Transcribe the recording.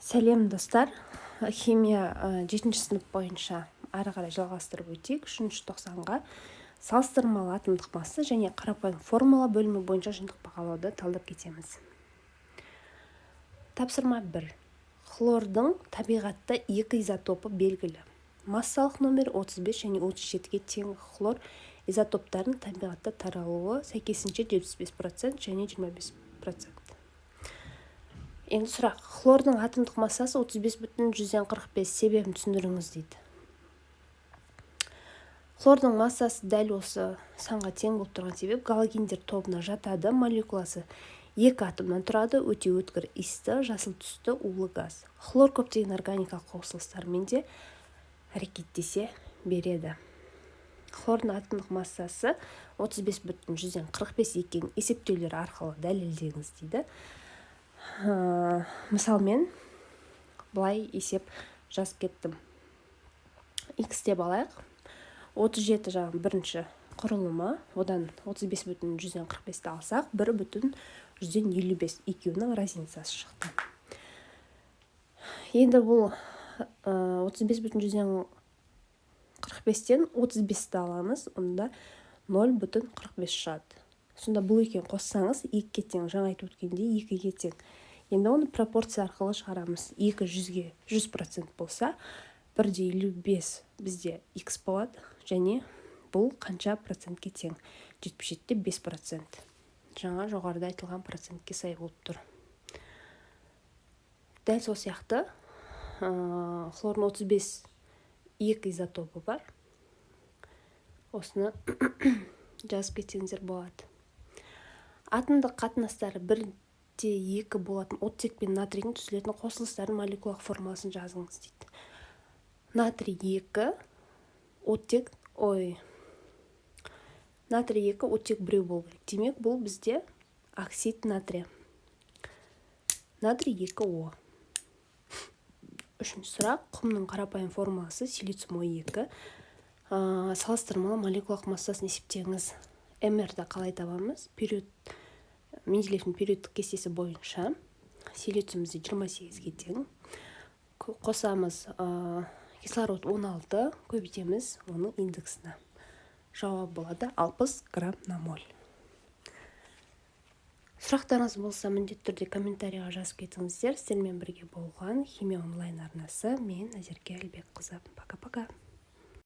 Сәлем, достар! Химия, жетінші сынып бойынша ары қарай жалғастырып өтейік. Үшінші тоқсанға салыстырмалы атомдық масса және қарапайым формула бөлімі бойынша жиынтық бағалауды талдап кетеміз. Тапсырма 1. Хлордың табиғатта екі изотопы белгілі. Массалық номері 35 және 37-ге тең хлор изотоптарының табиғатта таралуы сәйкесінше 75% және 25%. Енді сұрақ: хлордың атомдық массасы 35,45, себебін түсіндіріңіз дейді. Хлордың массасы дәл осы санға тең болып тұрған себеп: галогендер тобына жатады, молекуласы екі атомнан тұрады, өте өткір иісті, жасыл түсті улы газ. Хлор көптеген органикалық қосылыстармен де әрекеттесе береді. Хлордың атомдық массасы 35,45 екенін есептеулер арқылы дәлелдеңіз дейді. Мысалмен былай есеп жазып кеттім. X деп алайық. 37 жаңағы бірінші құрылымы, одан 35,45-ті алсақ, 1,55, екеуінің разницасы шықты. Енді бұл 35,45-тен 35-ті аламыз, онда 0,45 шығады. Сонда бұл екеуін қоссаңыз, екіге тең. Жаңа айтып өткендей, екіге тең. Енді оны пропорция арқылы шығарамыз. Екі жүзге 100% болса, 1,55 бізде x болады. Және бұл қанша процентке тең? 77,5%. Жаңа жоғарыда айтылған процентке сай болып тұр. Дәл сол сияқты хлордың 35 екі изотопы бар, осыны жазып кетсеңіздер болады. Атомдық қатынастары 1:2 болатын оттек пен натрийдің түзілетін қосылыстардың молекулалық формуласын жазыңыз дейді. Натрий екі, оттек, ой, натрий екі, оттек біреу болу керек. Демек, бұл бізде оксид натрия, натрий екі О. Үшінші сұрақ: құмның қарапайым формуласы силициум О2. Салыстырмалы молекулалық массасын есептеңіз. МР-ді қалай табамыз? Период, Менделеевтің периодтық кестесі бойынша силициум бізде 28-ге тең. Қосамыз кислород 16, көбейтеміз оның индексіне, жауап болады 60 грамм на моль. Сұрақтарыңыз болса, міндетті түрде комментарийға жазып кетіңіздер. Сіздермен бірге болған «Химия онлайн» арнасы, мен Назерке Әлібекқызы. Пока, пока.